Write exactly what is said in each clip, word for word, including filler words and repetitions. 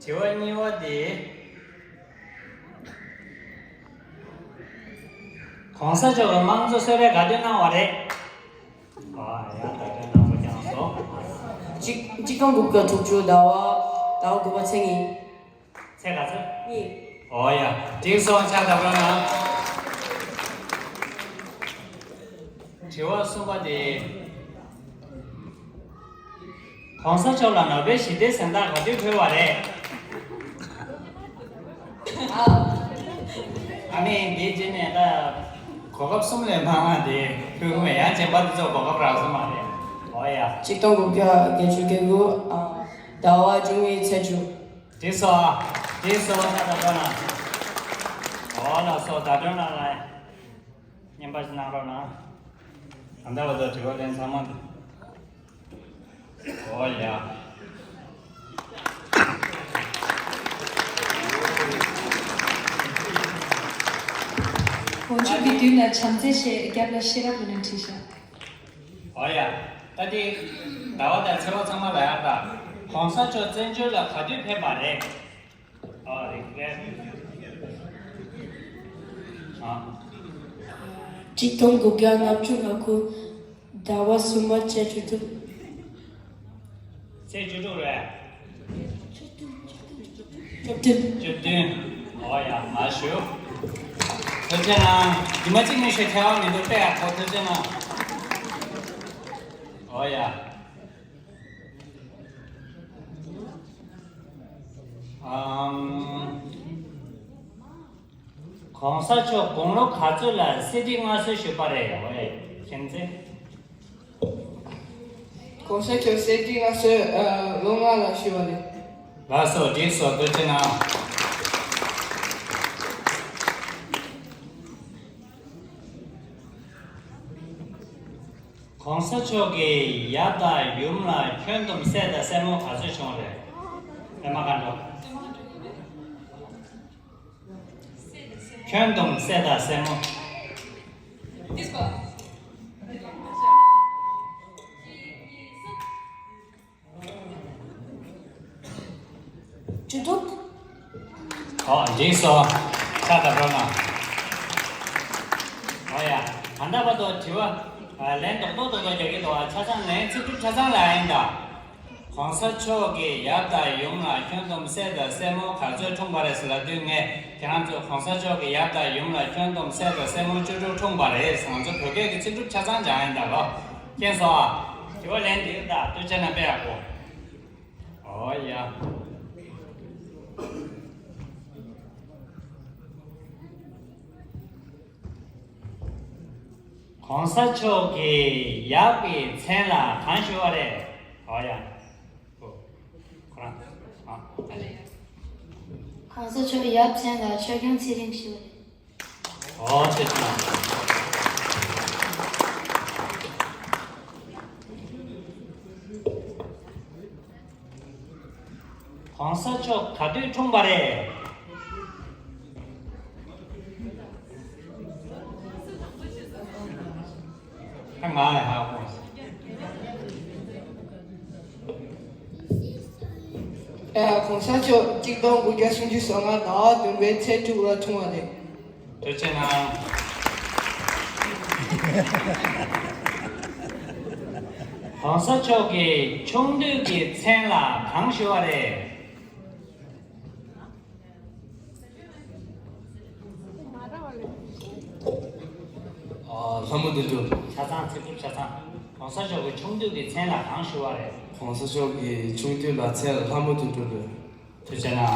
དྲི་བ་གཉིས་པ་དེ། གོང་ས་མཆོག་གིས་དམངས་གཙོ་གསོལ་རས་ག་དུས་གནང་བ་རེད། ཨ། ཡ། ད་དྲན་ནང་པོ་ཀྱང་སོང་། གཅིག་གཅིག་སྟོང་དགུ་བརྒྱ་དྲུག་ཅུ་ཟླ་བ་ཟླ་བ་དགུ་པ་ཚེས་གཉིས། ཚེས་ག་ཚོད། གཉིས། ཨོ་ཡ། འགྲིག་སོང་། ཕྱག་བརྡབ་རོགས་གནང་། དྲི་བ་གསུམ་པ་དེ། གོང་ས་མཆོག་ལ་ནོ་བེལ་ཞི་བདེའི་གཟེངས་རྟགས་ག་དུས་ཕུལ་བ་རེད། ཨ་ནི་འདི་རྗེས་ནས་ད་གོ་སྐབས་གསུམ་ལས་མང་བ་དེ་ཕུལ་གི་མེད། ཡང་རྗེས་མ་དེ་ཚོ་གོ་སྐབས་རག་སོང་མ་རེད། ཨོ་ཡ། གཅིག་སྟོང་དགུ་བརྒྱ་བརྒྱད་ཅུ་གྱ་དགུ། ཨ། ཟླ་བ་བཅུ་གཉིས་ཚེས་བཅུ། འགྲིག་སོང་། འགྲིག་སོང་། ད་ད་ད་ན། ཨོ་ལགས་སོ། ད་དྲན་ནང་ལ་བརྙན་པར་ཞིག་གནང་རོགས་གནང་། ད་ལྟ་བར་དུ་དྲི་བ་ལན་ཚང་མ་འདུག་ཨོ་ཡ། དགོངས་ཞུ་གི་མདུན་ལ་བྱམས་བརྩེ་ཞེས་རྒྱབ་ལ་ཤེས་རབ་ལབ་ནས་བྲིས་ཤག་ཨོ་ཡ། ད་དེ་ཟླ་བ་དང་ཚེས་པ་ཚང་མ་ལ་ཡག་ད། གོང་ས་མཆོག་བཙན་བྱོལ་ལ་ག་དུས་ཕེབས་པ་རེད། ཨོ་རེད་རེད། ཨ། གཅིག་སྟོང་དགུ་བརྒྱ་ལྔ་བཅུ་ང་དགུ། ཟླ་བ་གསུམ་པ་ཚེས་བཅུ་དྲུག་ཚེས་བཅུ་དྲུག་རེད། བཅུ་བདུན། བཅུ་བདུན། ཨོ་ཡ། མ་ཞུ། ཐུགས་རྗེ་གནང་། རྗེས་མ་གཅིག་ནས་ཞུ། ཐལ་བ་མི་འདུག་དཔེ་ཡག་པོ། ཐུགས་རྗེ་གནང་། ཨོ་ཡ། ཨམ། གོང་ས་མཆོག་དགུང་ལོ་ག་ཚོད་ལ་གསེར་ཁྲི་མངའ་གསོལ་ཞུས་པ་རེད། ཨོ་ཡ། མཁྱེན་བརྩེ། གོང་ས་མཆོག་གསེར་ཁྲི་མངའ་གསོལ། ཨ། ལོ་ལྔ་ལ་ཞུས་པ་རེད། ལགས་སོ། འགྲིག་སོང་། ཐུགས་རྗེ་གནང་། གོང་ས་མཆོག་གི་ཡབ་དང་ཡུམ་ལ་ཁྱོན་བསྡོམས་སྲས་དང་སྲས་མོ་ག་ཚོད་བྱུང་བ་རེད། པད་མ་མཁའ་འགྲོ། ཁྱོན་བསྡོམས་སྲས་དང་སྲས་མོ། བཅུ་དྲུག་ཨོ། འགྲིག་སོང་། ཕྱག་བརྡབ་རོགས་གནང་། ཨོ་ཡ། ད་ལྟ་བར་དུ་དྲི་བ། ཨ། ལན་རྡོག་རྡོག་རྡོག་རྡོག་རྒྱག་གི་འདུག་ཨ། ཆ་ཚང་ལན་ཚིག་གྲུབ་ཆ་ཚང་ལ་ཡིན་ད། གོང་ས་མཆོག་གི་ཡབ་དང་ཡུམ་ལ་ཁྱོན་བསྡོམས་སྲས་དང་སྲས་མོ་ག་ཚོད་འཁྲུངས་པ་རེད་ཟེར་ལབ་དུས། ངས་ཁྱེད་རང་ཚོས་གོང་ས་མཆོག་གི་ཡབ་དང་ཡུམ་ལ་ཁྱོན་བསྡོམས་སྲས་དང་སྲས་མོ་བཅུ་དྲུག་འཁྲུངས་པ་རེད་ཟེར། ང་ཚོ་བོད་སྐད་ཀྱི་ཚིག་གྲུབ་ཆ་ཚང་སྦྱང་ཡིན་ད་ལོ། མཁྱེན་སོང་ཨ། དྲི་བ་ལན་འདི་རེད་ད། ཐུགས་རྗེ་གནང་། དཔེ་ཡག་པོ། ཨོ་ཡ། གོང་ས་མཆོག་གི་ཡབ་ཀྱི་མཚན་ལ་གང་ཞུ་བ་རེད། ཨོ་ཡ། ཁོ་རང་། ཨ། གོང་ས་མཆོག་ཡབ་མཚན་ལ་ཆོས་སྐྱོང་ཚེ་རིང་ཞུ་བ་རེད། ཨོ་ཙི་ཙི། གོང་ས་མཆོག་ག་དུས་འཁྲུངས་པ་རེད། ང་ལ་ཧ་གོ། ཨ། གོང་ས་མཆོག་གཅིག་སྟོང་དགུ་བརྒྱ་སུམ་ཅུ་སོ་ལྔ་ཟླ་བ་བདུན་པའི་ཚེས་དྲུག་ལ་འཁྲུངས་པ་རེད། ཐུགས་རྗེ་གནང་། གོང་ས་མཆོག་གི་ཆུང་དུས་ཀྱི་མཚན་ལ་གང་ཞུ་བ་རེད། ཨ། ལྷ་མོ་བདུད་འདུལ། ཆ་ཚང་། ཚིག་གྲུབ་ཆ་ཚང་། གོང་ས་མཆོག་གི་ཆུང་དུས་ཀྱི་མཚན་ལ་གང་ཞུ་བ་རེད། གོང་ས་མཆོག་གི་ཆུང་དུས་ལ་མཚན་ལྷ་མོ་བདུད་འདུལ་རེད། ཐུགས་རྗེ་གནང་།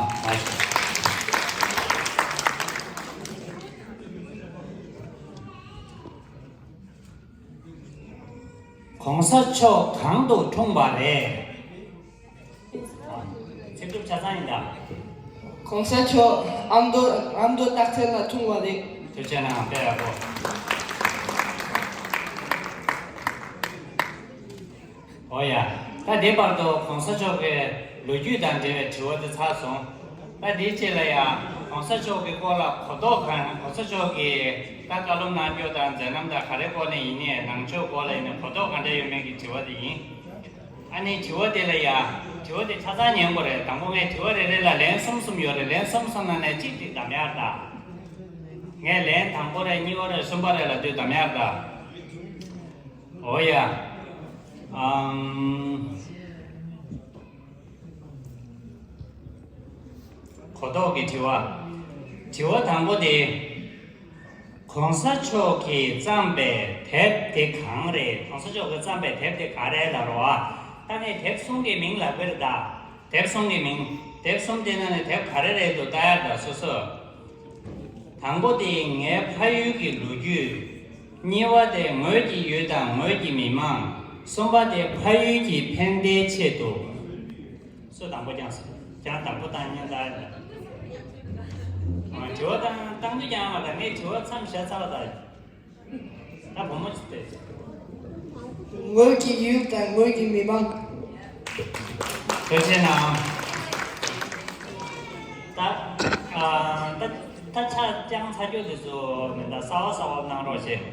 གོང་ས་མཆོག་གང་དུ་འཁྲུངས་པ་རེད། ཚིག་གྲུབ་ཆ་ཚང་ཡིན་ད། གོང་ས་མཆོག་ཨ་མདོ། ཨ་མདོ་སྟག་འཚེར་ལ་འཁྲུངས་པ་རེད། ཐུགས་རྗེ་གནང་། དཔེ་ཡག་པོ། ཨོ་ཡ། ད་དེ་བར་དུ་གོང་ས་མཆོག་གི་ལོ་རྒྱུས་དང་འབྲེལ་བའི་དྲི་བ་དེ་ཚར་སོང་། ད་དེའི་རྗེས་ལ་ཡང་གོང་ས་མཆོག་གི་སྐོར་ལ་གོ་རྟོགས་གང་། གོང་ས་མཆོག་གིས་ད་བཀའ་སློབ་གནང་རྒྱུ་དང་མཛད་རྣམ་དང་ག་རེ་སྐོར་ནས་ཡིན་ནའི། ནང་ཆོས་སྐོར་ལ་ཡིན་ནའི་གོ་རྟོགས་ག་འདྲ་ཡོད་མེད་ཀྱི་དྲི་བ་དེ་ཡིན། ཨ་ནི་དྲི་བ་དེ་ལ་ཡང་དྲི་ དྲི་བ་དེ་ཆ་ཚང་ཉན་དགོས་རེད། དང་པོ་ངས་དྲི་བ་རེ་རེ་ལ་ལན་གསུམ་གསུམ་ཡོད་རེད། ལན་གསུམ་གསུམ་ནང་ནས་གཅིག་གཅིག་གདམ་ཡག་ད། ངས་ལན་དང་པོ་རེད། གཉིས་པ་རེད། གསུམ་པ་རེད་ལབ་དུས་གདམ་ཡག་ད། འོ་ཡ། ཨམ། གོ་རྟོགས་ཀྱི་དྲི་བ། དྲི་བ་དང་པོ་དེ། གོང་ས་མཆོག་གིས་བརྩམས་པའི་དེབ་དེ་གང་རེད། གོང་ས་མཆོག་གིས་བརྩམས་པའི་དེབ་དེ་ག་རེད་ལབ་རོགས་ཨ། ད་ངས་དེབ་གསུམ་གྱི་མིང་ལབ་ཀྱི་རེད་ད། དེབ་གསུམ་གྱི་མིང་། དེབ་གསུམ་དེ་ནང་ནས་དེབ་ག་རེ་རེད་འདུག་ལྟ་ཡག་ད་སོ་སོ། དང་པོ་དེ་ངའི་ཕ་ཡུལ་གྱི་ལོ་རྒྱུས། གཉིས་པ་དེ་ངོས་ཀྱི་ཡུལ་དང་ངོས་ཀྱི་མི་མང་། གསུམ་པ་དེ་ཕ་ཡུལ་གྱི་ཕན་བདེའི་ཆེད་དུ། སུ་དང་པོ་བསྐྱངས་སོང་། ཀྱང་དང་པོ་བཏང་ཉན་ལྟ། དྲི་བ་བཏང་བཏང་དུས་ཀྱང་མ་ད་ངས་དྲི་བ་མཚམས་བཞག་ཚར་བ་ད། ད་བུ་མོ་ཅིག་སྟེ། ངོས་ཀྱི་ཡུལ་དང་ངོས་ཀྱི་མི་མང་། ཐུགས་རྗེ་གནང་། ད་ཨ་ད་ད་ཆ་ཀྱང་ཚ་རྒྱུ་དེ་ཚོ་མི་འདའ་གསར་བ་གསར་བ་གནང་རོགས་བྱེད།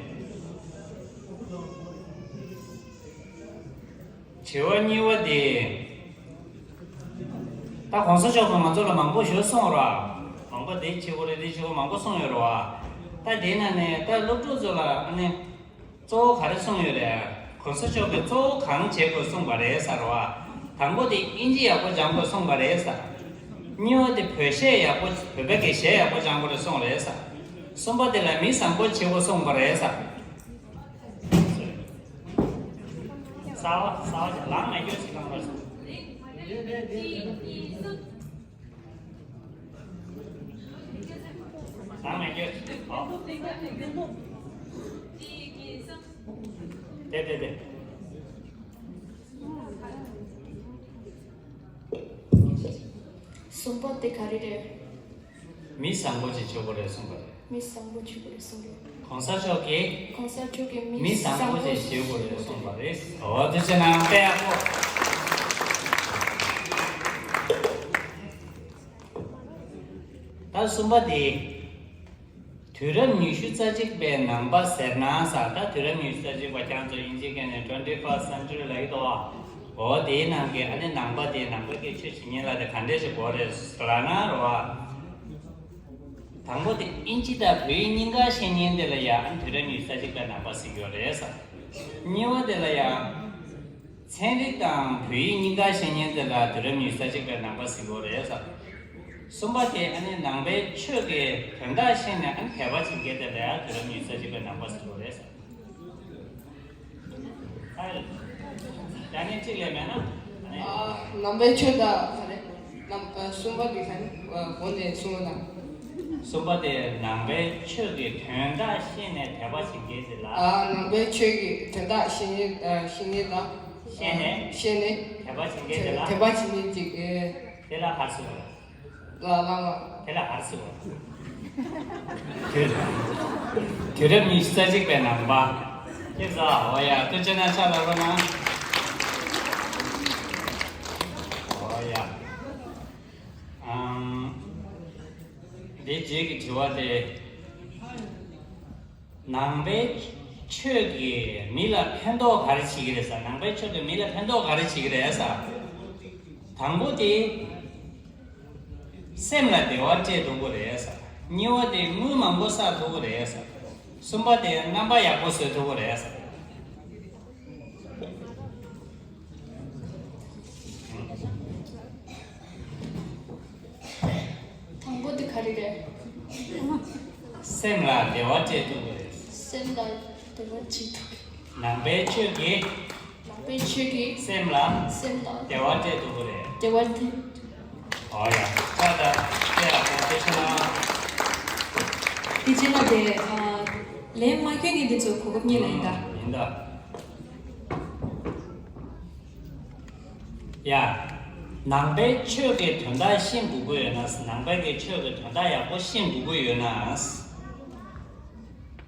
དྲི་བ་གཉིས་པ་དེ། ད་གོང་ས་མཆོག་གིས་ང་ཚོ་ལ་མང་པོ་ཞུ་གསུངས་ར། མང་པོ་དེ་བྱེད་དགོས་རེད། དེ་བྱེད་དགོས་མང་པོ་གསུངས་ཡོད་ར་བ། ད་དེའི་ནང་ནས་ད་སློབ་ཕྲུག་ཚོ་ལ་ཨ་ནི་གཙོ་བོ་ག་རེ་གསུངས་ཡོད་རེད། གོང་ས་མཆོག་གིས་གཙོ་བོ་གང་བྱེད་དགོས་གསུངས་པ་རེད་ཟེར་བ། དང་པོ་དེ་ཨིན་ཇི་ཡག་པོ་སྦྱང་དགོས་གསུངས་པ་རེད་ཟེར། གཉིས་པ་དེ་བོད་གཞས་ཡག་པོ་བོད་པའི་གི་གཞས་ཡག་པོ་སྦྱང་དགོས་རེད་གསུངས་རེད་ཟེར། གསུམ་པ་དེ་ལ་མི་བཟང་པོ་བྱེད་དགོས་གསུངས་པ་རེད་ཟེར། གསར་བ་གསར་བ་ལངས་མེད་རྒྱུ་ཞིག་གང་རེད། ལངས་མེད་རྒྱུ་ཞིག་ཨོ། དེ་དེ་དེ། གསུམ་པ་དེ་ག་རེ་རེད། མི་བཟང་པོ་ཅིག་བྱེད་དགོས་རེད་གསུངས་པ་རེད། མི་བཟང་པོ་བྱེད་དགོས་རེད་གསུངས་རེད། གོང་ས་མཆོག་གིས། གོང་ས་མཆོག་གིས་མི་བཟང་པོ་ཅིག་བྱེད་དགོས་རེད་གསུངས་པ་རེད། འོ་དེ་ཚོ་ནང་དཔེ་ཡག་པོ། ད་གསུམ་པ་དེ། དུས་རབས་ཉི་ཤུ་རྩ་གཅིག་པའི་ནང་པ་ཟེར་ན་ཟེར། ད་དུས་རབས་ཉི་ཤུ་རྩ་གཅིག་པ་ཁྱེད་ཚོ་དབྱིན་ཇིའི་སྐད་ནས་twenty first century ལབ་ཀྱི་འདུག་བ། འོ་དེའི་ནང་གི་ཨ་ནི་ནང་པ་དེ་ནང་པའི་གི་ཆོས་བྱེད་མཁན་ལ་དེ་ག་འདྲས་ཞིག་དགོས་རེད་ལབ་ན་རེད་བ། དང་པོ་དེ་ཨིན་ཇི་དང་བོད་ཡིག་གཉིས་ཀ་ཤེས་མཁན་དེ་ལ་ཡ་ཨ་ནི་དུས་རབས་ཉི་ཤུ་རྩ་གཅིག་པའི་ནང་པ་ཟེར་གྱི་ཡོད་རེད་ཟེར། གཉིས་པ་དེ་ལ་ཡ། ཚན་རིག་དང་བོད་ཡིག་གཉིས་ཀ་ཤེས་མཁན་དེ་ལ་དུས་རབས་ཉི་ཤུ་རྩ་གཅིག་པའི་ནང་པ་ཟེར་གྱི་ཡོད་རེད་ཟེར། གསུམ་པ་དེ་ཨ་ནི་ནང་པའི་ཆོས་ཀྱི་དོན་དག་ཤེས་ནས་ཨ་ནི་དད་པ་བྱེད་མཁན་དེ་ལ་ཡང་དུས་རབས་ཉི་ཤུ་རྩ་གཅིག་པའི་ནང་པ་ཟེར་གྱི་ཡོད་རེད་ཟེར། ཨ་ཡ་ནི་གཅིག་ལས་མེད་ན། ཨ་ནི། ཨ། ནང་པའི་ཆོས་དང་ག་རེ། ནང་ཨ་གསུམ་པ་དེ་ག་རེ། ཨ་གོང་ནས་གསུངས་པ་དང་། གསུམ་པ་དེ་ནང་པའི་ཆོས་ཀྱི་དོན་དག་ཤེས་ནས་དད་པ་བྱེད་མཁན་དེ་ལ། ཨ་ནང་པའི་ཆོས་ཀྱི་དོན་དག་ཤེས་མཁན་ཨ་ཤེས་མཁན་དང་། ཤེས་ནས། ཤེས་ནས། དད་པ་བྱེད་མཁན་དེ་ལ། དད་པ་བྱེད་མཁན་ཅིག་ཨེ། དེ་ལ་ག་རེ་ཟེར་བ། ལ་ལ་ལ། དེ་ལ་ག་རེ་ཟེར་བ། དུས་དུས་རབས་ཉི་ཤུ་རྩ་གཅིག་པའི་ནང་པ། ཁྱེད་ཚོ་འོ་ཡ་ཐུགས་རྗེ་གནང་ཕྱག་ལ་རོགས་གནང་། འོ་ཡ། ཨམ། འདི་རྗེས་ཀྱི་དྲི་བ་དེ། ནང་པའི་ཆོས་ཀྱིས་མི་ལ་ཕན་ཐོགས་ག་རེ་བྱེད་ཀྱི་རེད་ཟེར། ནང་པའི་ཆོས་ཀྱིས་མི་ལ་ཕན་ཐོགས་ག་རེ་བྱེད་ཀྱི་རེད་ཟེར། དང་པོ་དེ། སེམས་ལ་བདེ་བ་སྤྲད་ཐུབ་ཀྱི་རེད་ཟེར། གཉིས་པ་དེ་དངུལ་མང་པོ་བསགས་ཐུབ་ཀྱི་རེད་ཟེར། གསུམ་པ་དེ་རྣམ་པ་ཡག་པོ་བཟོ་ཐུབ་ཀྱི་རེད་ཟེར། དང་པོ་དེ་ག་རེ་རེད། སེམས་ལ་བདེ་བ་སྤྲད་ཐུབ་ཀྱི་རེད། སེམས་ལ་བདེ་བ་སྤྲད་ཐུབ་ཀྱི། ནང་པའི་ཆོས་ཀྱིས། ནང་པའི་ཆོས་ཀྱིས། སེམས་ལ། སེམས་ལ། བདེ་བ་སྤྲད་ཐུབ་ཀྱི་རེད། བདེ་བ་སྤྲད། ཨོ་ཡ། ད་ད་དེ་ཡག་པོ་དེ་ཆོ་ན། དེ་བྱས་ན་དེ་ཨ་ལན་མ་སྐྱོན་མཁན་དེ་ཚོ་གོ་སྐབས་རྙེད་ལ་ཡིན་ད། ཡིན་ད། ཡ། ནང་པའི་ཆོས་ཀྱི་དོན་དག་ཤེས་དགོས་ཀྱི་ཡོད་ན། ནང་པའི་གི་ཆོས་ཀྱི་དོན་དག་ཡག་པོ་ཤེས་དགོས་ཀྱི་ཡོད་ན།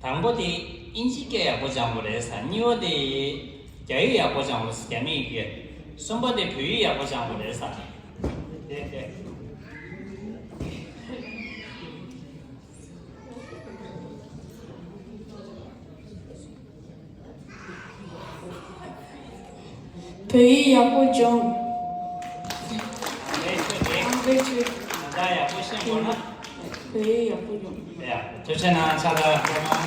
དང་པོ་དེ་ཨིན་ཇི་སྐད་ཡག་པོ་སྦྱང་དགོས་རེད་ཟེར། གཉིས་པ་དེ་རྒྱ་ཡིག་ཡག་པོ་སྦྱང་དགོས་རེད་ཟེར། རྒྱ་མི་ཡི་གེ། གསུམ་པ་དེ་བོད་ཡིག་ཡག་པོ་སྦྱང་དགོས་རེད་ཟེར། དེ་དེ། བོད་ཡིག་ཡག་པོ་སྦྱོང་། ལེགས་བྱས། ད་ཡག་པོ་ཤེས་དགོས་ན། དེ་ཡག་པོ་ཡོང་། ཡ། ཐུགས་རྗེ་གནང་། ཕྱག་རྟགས་སྐྱོར་གནང་།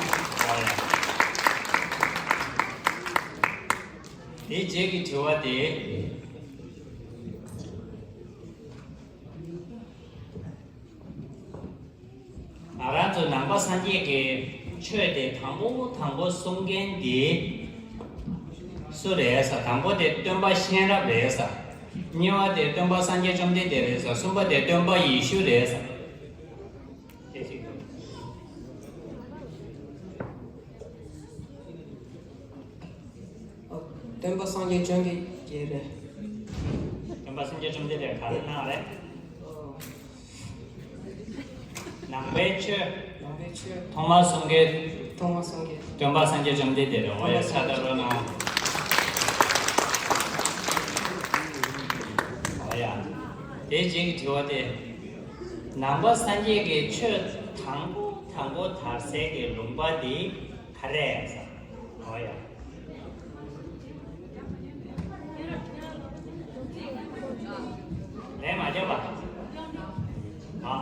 ཡ་ཡ། དེའི་རྗེས་ཀྱི་དྲི་བ་དེ། ང་རང་ཚོ་ནང་པ་སངས་རྒྱས་ཀྱི་ཆོས་དེ་དང་པོ་དང་པོ་གསུང་མཁན་དེ་སུ་རེད་ཟེར། དང་པོ་དེ་སྟོན་པ་གཤེན་རབ་རེད་ཟེར། གཉིས་པ་དེ་སྟོན་པ་སངས་རྒྱས་བཅོམ་ལྡན་འདས་རེད་ཟེར། གསུམ་པ་དེ་སྟོན་པ་ཡེ་ཤུ་རེད་ཟེར། སྟོན་པ་སངས་རྒྱས་བཅོམ་ལྡན་འདས་རེད། སྟོན་པ་སངས་རྒྱས་བཅོམ་ལྡན་འདས་ག་རེ་གནང་རེད། ནང་པའི་ཆོས། ནང་པའི་ཆོས། ཐོག་མར་གསུང་མཁན། ཐོག་མར་གསུང་མཁན། སྟོན་པ་སངས་རྒྱས་བཅོམ་ལྡན་འདས་རེད། འོ་ཡ། ཕྱག་རྟགས་རོལ་གནང་། འོ་ཡ། དེའི་རྗེས་ཀྱི་དྲི་བ་དེ། ནང་པ་སངས་རྒྱས་ཀྱི་ཆོས་དང་པོ་དང་པོ་དར་སའི་གི་ལུང་པ་དེ་ག་རེ་ཟེར། འོ་ཡ། ལན་མ་རྒྱབ་པ། ཨ།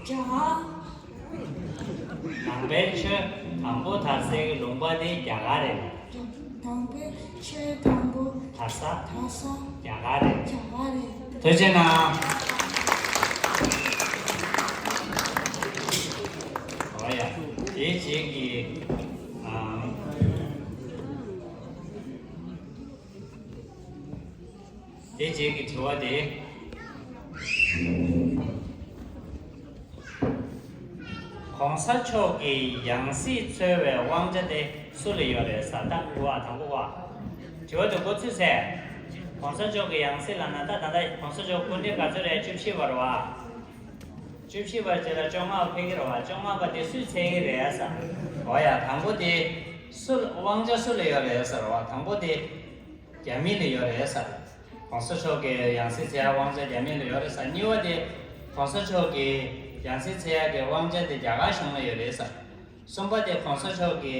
རྒྱ་གར། ནང་པའི་ཆོས་དང་པོ་དར་སའི་ལུང་པ་དེ་རྒྱ་གར་རེད། ནང་པའི་ཆོས་དང་པོ་དར་ས། དར་ས། རྒྱ་གར་རེད། རྒྱ་གར་རེད། ཐུགས་རྗེ་གནང་། འོ་ཡ། དེའི་རྗེས་ཀྱི། ཨ། དེ་རྗེས་ཀྱི་དྲི་བ་དེ། གོང་ས་མཆོག་གི་ཡང་སྲིད་འཚོལ་བའི་དབང་ཆ་དེ་སུ་ལ་ཡོད་རེད་ཟེར། ད་གོ་བ་དང་པོ་བ། དྲི་བ་དེ་འགོ་ཚུགས་ཚེ། གོང་ས་མཆོག་གི་ཡང་སྲིད་ལབ་ན། ད་ད་ལྟ་གོང་ས་མཆོག་སྐུ་ཕྲེང་ག་ཚོད་རེད། བཅུ་བཞི་བར་བ། བཅུ་བཞི་བར་བྱས་ལ་བཅོ་ལྔ་ཕེབས་ཀྱི་རེད་བ། བཅོ་ལྔ་པ་དེ་སུས་འཚོལ་གྱི་རེད་ཟེར། འོ་ཡ། དང་པོ་དེ་སུ་ལ་དབང་ཆ་སུ་ལ་ཡོད་རེད་ཟེར་བ། དང་པོ་དེ་རྒྱ་མི་ལ་ཡོད་རེད་ཟེར། གོང་ས་མཆོག་གི་ཡང་སྲིད་འཚོལ་ཡ་དབང་ཆ་རྒྱ་མི་ལ་ཡོད་རེད་ཟེར། གཉིས་པ་དེ་གོང་ས་མཆོག་གི་ཡང་སྲིད་འཚོལ་ཡ་གི་དབང་ཆ་དེ་རྒྱ་གར་གཞུང་ལ་ཡོད་རེད་ཟེར། གསུམ་པ་དེ་གོང་ས་མཆོག་གི་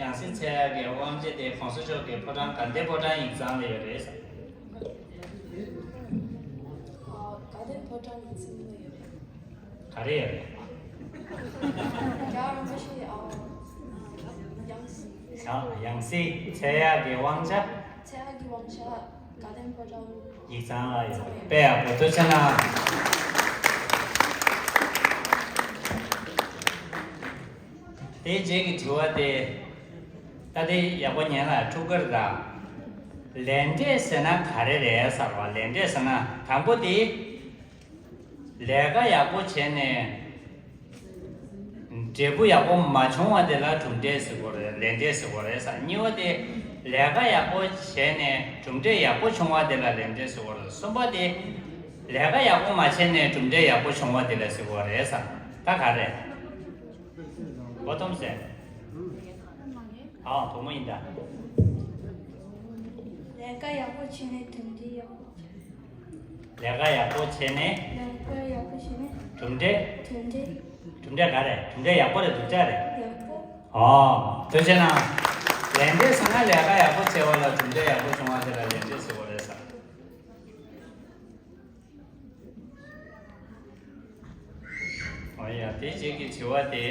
ཡང་སྲིད་འཚོལ་ཡ་གི་དབང་ཆ་དེ་གོང་ས་མཆོག་གི་ཕོ་བྲང་དགའ་ལྡན་ཕོ་བྲང་ཡིག་ཚང་ལ་ཡོད་རེད་ཟེར། དགའ་ལྡན་ཕོ་བྲང་ཡིག་ཚང་ལ་ཡོད་རེད། ག་རེ་ཡོད་རེད། རྒྱལ་བ་རིན་པོ་ཆེ། ཨ། ཡང་སྲིད། ཡང་སྲིད་འཚོལ་ཡག་གི་དབང་ཆ། འཚོལ་ཡག་གི་དབང་ཆ་དགའ་ལྡན་ཕོ་བྲང་ཡིག་ཚང་ལ་ཡོད། དཔེ་ཡག་པོ། ཐུགས་རྗེ་གནང་། དེའི་རྗེས་ཀྱི་དྲི་བ་དེ། ད་དེ་ཡག་པོ་ཉན་ལ། ཕྲུ་གུར་དང་། ལས་འབྲས་ཟེར་ན་ག་རེ་རེད་ཟེར་བ། ལས་འབྲས་ཟེར་ན་དང་པོ་དེ། ལས་ཀ་ཡག་པོ་བྱས་ནས་འབྲས་བུ་ཡག་པོ་མ་བྱུང་བ་དེ་ལ་གྲུབ་འབྲས་ཟེར་དགོས་རེད། ལས་འབྲས་ཟེར་དགོས་རེད་ཟེར། གཉིས་པ་དེ་ལས་ཀ་ཡག་པོ་བྱས་ནས་གྲུབ་འབྲས་ཡག་པོ་བྱུང་བ་དེ་ལ་ལས་འབྲས་ཟེར་དགོས་རེད། གསུམ་པ་དེ་ལས་ཀ་ཡག་པོ་མ་བྱས་ནས་གྲུབ་འབྲས་ཡག་པོ་བྱུང་བ་དེ་ལ་ཟེར་དགོས་རེད་ཟེར། ད་ག་རེད། གོ་ཐོམ་ཟེར། ཨ། དོག་མོ་ཡིན་ད། ལས་ཀ་ཡག་པོ་བྱས་ནས་གྲུབ་འབྲས་ཡག་པོ། ལས་ཀ་ཡག་པོ་བྱས་ནས། ལས་ཀ་ཡག་པོ་བྱས་ནས། གྲུབ་འབྲས། གྲུབ་འབྲས། གྲུབ་འབྲས་ག་རེ། གྲུབ་འབྲས་ཡག་པོ་རེད། སྡུག་ཅག་རེད། ཡག་པོ། ཨོ། ཐུགས་རྗེ་གནང་། ལས་འབྲས་ཟེར་ན་ལས་ཀ་ཡག་པོ་བྱས་པ་ལ་གྲུབ་འབྲས་ཡག་པོ་བྱུང་བ་དེ་ལ་ལས་འབྲས་ཟེར་བ་རེད་ཟེར། ཨོ་ཡ། དེ་རྗེས་ཀྱི་དྲི་བ་དེ།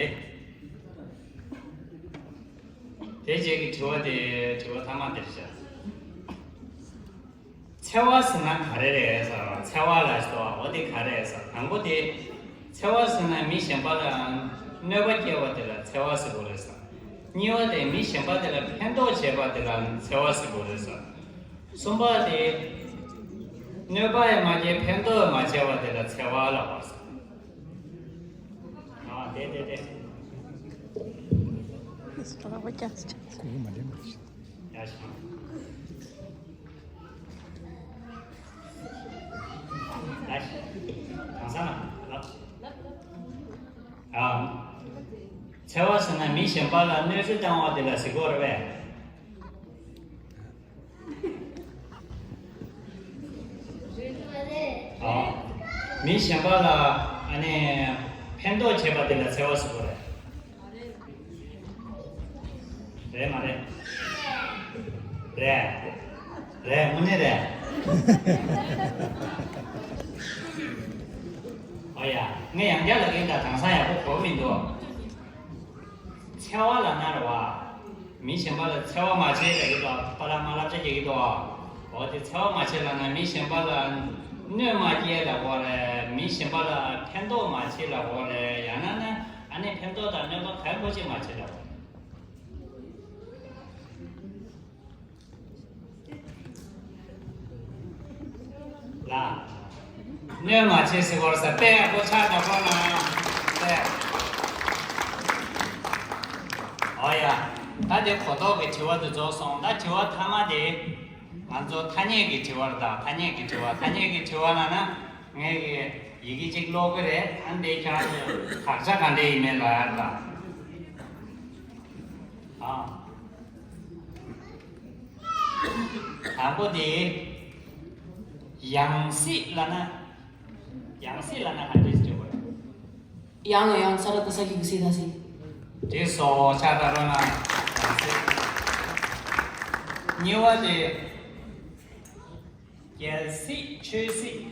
དེ་རྗེས་ཀྱི་དྲི་བ་དེ། དྲི་བ་ཐ་མ་དེར་བྱ། འཚེ་བ་ཟེར་ན་ག་རེ་རེད་ཟེར་བ། འཚེ་བ་ལ་ཟེར་བ། འོ་དེ་ག་རེ་རེད་ཟེར། དང་པོ་དེ། འཚེ་བ་ཟེར་ན་མི་གཞན་པ་ལ་གནོད་པ་སྐྱེལ་བ་དེ་ལ་འཚེ་བ་ཟེར་དགོས་རེད་ཟེར། གཉིས་པ་དེ་མི་གཞན་པ་དེ་ལ་ཕན་ཐོགས་བྱེད་པ་དེ་ལ་འཚེ་བ་ཟེར་དགོས་རེད་ཟེར། གསུམ་པ་དེ། གནོད་པ་ཡང་མ་སྐྱེལ། ཕན་ཐོགས་ཡང་མ་བྱས་པ་དེ་ལ་འཚེ་བ་ལབ་པ་ཟེར། ཨ། དེ་དེ་དེ། ཡ་ཤི། ཡ་ཤི། གང་ས་ན་ལབ། ཨ། འཚེ་བ་ཟེར་ན་མི་གཞན་པ་ལ་གནོད་འཚེ་བཏང་བ་དེ་ལ་ཟེར་གྱི་ཡོད་རེད་པས། ཨ། མི་གཞན་པ་ལ་ཨ་ནི་ཕན་ཐོགས་བྱེད་པ་དེ་ལ་འཚེ་བ་ཟེར་གྱི་ཡོད་རེད། རེད་མ་རེད། རེད། རེད། དངོས་གནས་རེད། ངས་ཡང་བསྐྱར་ལབ་ཀྱིན། ད་དེང་སང་ཡག་པོ་གོ་མི་འདུག་འཚེ་བ་ལབ་ན་རེད་བ། མི་གཞན་པ་ལ་འཚེ་བ་མ་བྱེད་ལབ་ཀྱི་འདུག་པཱ་ལགས་མ་ལབ་བྱེད་ཀྱི་འདུག་འོ་དེ་འཚེ་བ་མ་བྱེད་ལབ་ན་མི་གཞན་པ་ལ་གནོད་མ་སྐྱེལ་ལབ་དགོས་རེད། མི་གཞན་པ་ལ་ཕན་ཐོགས་མ་བྱེད་ལབ་དགོས་རེད། ཡང་ན་ན་ཨ་ནི་ཕན་ཐོགས་དང་གནོད་པ་ག་རེ་ཅིག་མ་བྱེད་ལབ་དགོས་རེད། ལ། གནོད་མ་བྱེད་ཟེར་བར་ས་པས་ཀོ་ཆ་ད་ཁོ་ན་པས། ཨོ་ཡ། ད་དེ་གོ་རྟོགས་ཀྱི་དྲི་བ་དེ་རྫོགས་སོང་། ད་དྲི་བ་མཐའ་མ་དེ། ང་ཚོ་ཐ་སྙད་ཀྱི་དྲི་བ་རེད། ད་ཐ་སྙད་ཀྱི་དྲི་བ། ཐ་སྙད་ཀྱི་དྲི་བ་ལབ་ན་ངས་ཀྱི་ཡི་གེ་གཅིག་ཀློག་གི་རེད། ཨ་འདི་ཁྱེད་རང་ཚོས་དག་ཆ་ག་འདྲས་ཡིན་མིན་ལབ་ཡ་རེད་ད། ཨ། དང་པོ་དེ། ཡང་སྲིད་ལབ་ན། ཡང་སྲིད་ལབ་ན་ག་འདྲས་བརྗོད་དགོས་རེད། ཡང་ལ་ཡང་། ས་ར་ཏ་ས་གི་གུ་སི་ད་སི། དེ་སོ་ཆ་ད་རོ་ན་ཡང་སྲིད། གཉིས་པ་དེ། རྒྱལ་སྲིད་ཆོས་སྲིད།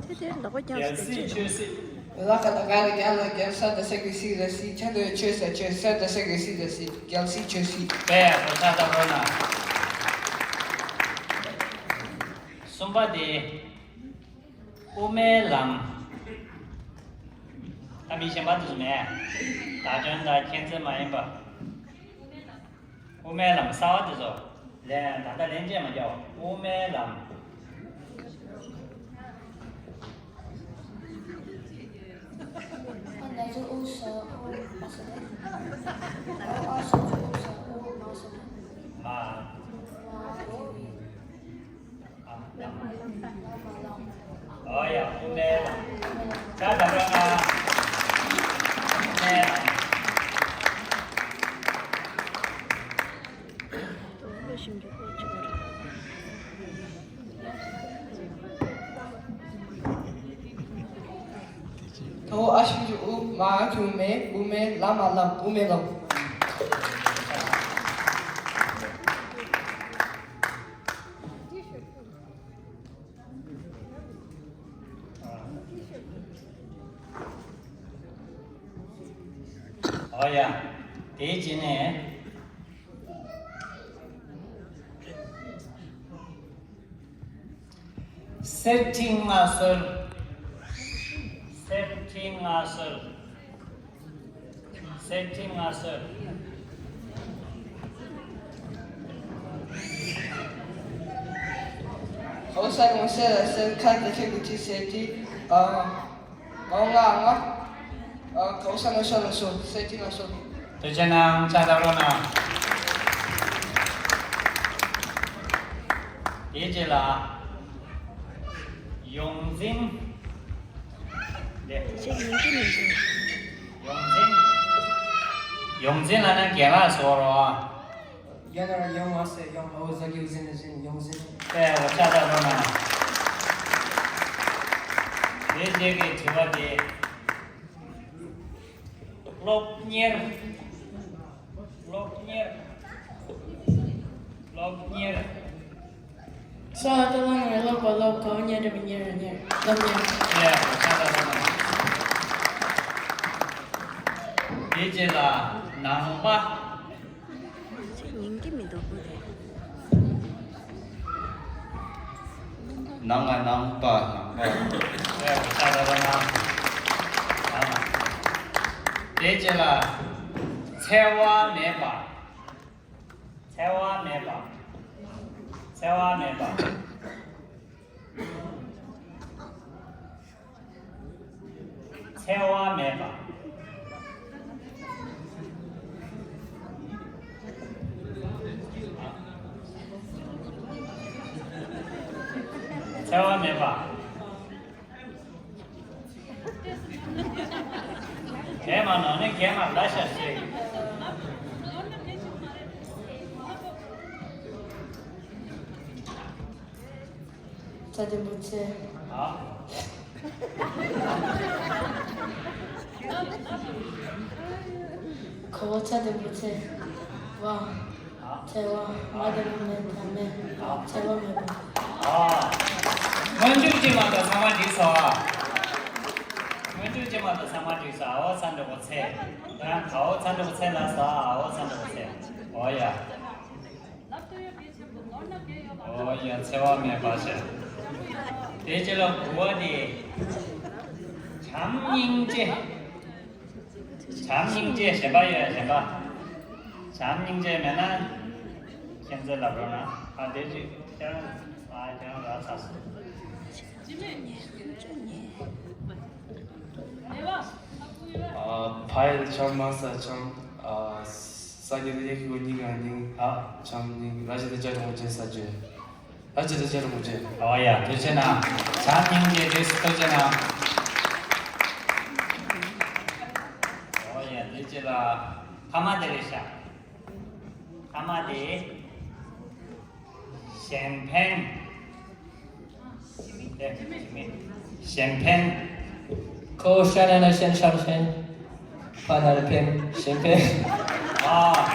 དེ་དེ་ལོག་པ་རྒྱལ་ཀྱང་སྲིད་ཆོས་སྲིད། ལ་ཁ་ད་ག་རེ་རྒྱལ་ལ་རྒྱལ། ས་ད་ས་གི་སི་ར་སི། ཆ་ད་ཆོས་ས་ཆོས། ས་ད་ས་གི་སི་ར་སི། རྒྱལ་སྲིད་ཆོས་སྲིད། པས་ཁོ་ཆ་ད་རོ་ན། གསུམ་པ་དེ། དབུ་མའི་ལམ། ད་མི་གཞན་པ་དེ་ཚོ་མེད། བརྡ་དོན་དང་མཁྱེན་བརྩེ་མ་ཡིན་པ། དབུ་མའི་ལམ་གསར་བ་དེ་ཚོ་ལན་ད་ལྟ་ལན་བཅད་མ་རྒྱག་པ། དབུ་མའི་ལམ། ཨ་ན་ཚོ་དབུ་ས་དབུ་མ་ས། ཨ་ས་ཚོ་དབུ་ས་དབུ་མ་ས། མ། མ། ཨོ་ཡ། དབུ་མའི་ལམ། ད་ད་ར་ང་། དབུ་མའི་ལམ། ད་འོ་ཨ་ཞུ་རུ་དབུ་མ་ཁྱུང་མེ། དབུ་མའི་ལམ་མ་ལམ། དབུ་མའི་ལམ། ཨོ་ཡ། དེའི་རྗེས་ནས། གསེར་ཁྲི་མངའ་གསོལ། གསེར་ཁྲི་མངའ་གསོལ། གསེར་ཁྲི་མངའ་གསོལ། ཨོ་ས་ངོ་གསེར་ལ་གསེར། ཁ་ད་ཁྱེད་ཀྱི་ཁྲི་གསེར་ཁྲི། ཨ། ཨོ་ང་ང་། ཨོ་ས་ངོ་ས་ལ་སོ་གསེར་ཁྲི་མངའ་གསོལ། དེ་བྱས་ན་ང་ལྟ་རོགས་གནང་། དེའི་རྗེས་ལ། ཡོངས་འཛིན། དེ་ཅིག་ཡིན་གྱི་མི་འདུག་ཡོངས་འཛིན། ཡོངས་འཛིན་ལབ་ན་རྒན་ལགས་ཟེར་བ་རེད། ཡང་ན་ཡང་མ་ཟེར། ཡང་ཨོ་ཟ་གི་འཛིན་འཛིན། ཡོངས་འཛིན། དེ་འོ་ཆ་ད་རོགས་གནང་། དེའི་རྗེས་ཀྱི་དྲི་བ་དེ། སློབ་གཉེར། སློབ་གཉེར། སློབ་གཉེར། ས་ལ་ཏ་ལ་ང་རེ་སློབ་པ་སློབ། ག་འོ་གཉེར་འདྲ་བའི་གཉེར་ར་གཉེར། སློབ་གཉེར། ཡ་ཡ། ཆ་ད་རོགས་གནང་། དེའི་རྗེས་ལ་ནང་པ། ཅིག་ཡིན་གྱི་མི་འདུག་གོ་དེ། ནང་ང་ནང་པ་ནང་པ། ཨེ་ཆ་ད་རོགས་གནང་། དེའི་རྗེས་ལ་འཚེ་བ་མེད་པ། འཚེ་བ་མེད་པ། འཚེ་བ་མེད་པ། འཚེ་བ་མེད་པ། འཚེ་བ་མེད་པ། གད་མ་ནང་ནས་གད་མ་ལ་ཤ་ཤེས། ཚ་དེ་མོ་ཚེ། ཨ། ཁོ་བོ་ཚ་དེ་མོ་ཚེ། བ། ཨ། ཚེ་བ། མ་དེ་མོ་མེ་ད་མེ། ཨ། ཚེ་བ་མེད་པ། ཨ། སྔོན་འཇུག་གི་ ཅི་མ་གཏོགས་ཚང་མ་འགྲིག་སོང་ཨ། སྔོན་འཇུག་ཅི་མ་གཏོགས་ཚང་མ་འགྲིག་སོང་། ཨ་བོ་ཚ་འགྲོ་གོ་ཚེ། ཡང་ཨ་བོ་ཚ་འགྲོ་གོ་ཚེ་ལ་སོང་། ཨ་བོ་ཚ་འགྲོ་གོ་ཚེ། ཨོ་ཡ། ཨོ་ཡ་འཚེ་བ་མེད་པ་ཞེས། དེ་རྗེས་ལ་དགུ་བ་དེ། བྱམས་སྙིང་རྗེ། བྱམས་སྙིང་རྗེ་གཞན་པ་ཡོད་གཞན་པ། བྱམས་སྙིང་རྗེ་མེད་ན་ཁྱེད་ཚོས་ལབ་རོགས་གནང་། ཨ་དེ་ཅིག་ཁྱེད་རང་ཨ་ཁྱེད་རང་རག་ཚར་སོང་། ཨ་ཕ་ཡུལ་བྱམས་མ་ས་བྱམས། ཨ་ས་སྐྱ་ལ་ཡ་ཁི་གོ་སྙིང་ག་སྙིང་། ཨ་བྱམས་སྙིང་ར་ཅི་དེ་ཅ་རོང་ཅན་ས་ཅོས། ཨ་ཅེ་ཅེ་ཅེ་རིན་པོ་ཆེ། ཨོ་ཡ་ཐུགས་རྗེ་གནང་། བྱམས་སྙིང་རྗེ་དེ་ཐུགས་རྗེ་གནང་། ཨོ་ཡ་དེ་ཅེ་ལ། ཐ་མ་དེ་རེད་ཤག་ཐ་མ་དེ། གཞན་ཕན། དེ་གཞན་ཕན། ཁོ་ཤ་ན་ན་ཤན་ཤར་ཤན། ཕ་ན་རེ་ཕན་གཞན་ཕན། ཨ།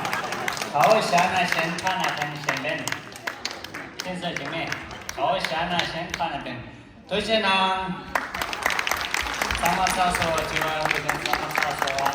ཁའོ་ཤ་ན་ཤན་ཕ་ན་ཕན་གཞན་ཕན། ཁྱེད་ཚོ་ཞིག་མེད། ཁའོ་ཤ་ན་ཤན་ཕ་ན་ཕན། ཐུགས་རྗེ་གནང་། ཚང་མ་ཚར་སོང་། དྲི་བ་ཡོད་པའི་ཚང་མ་ཚར་སོང་།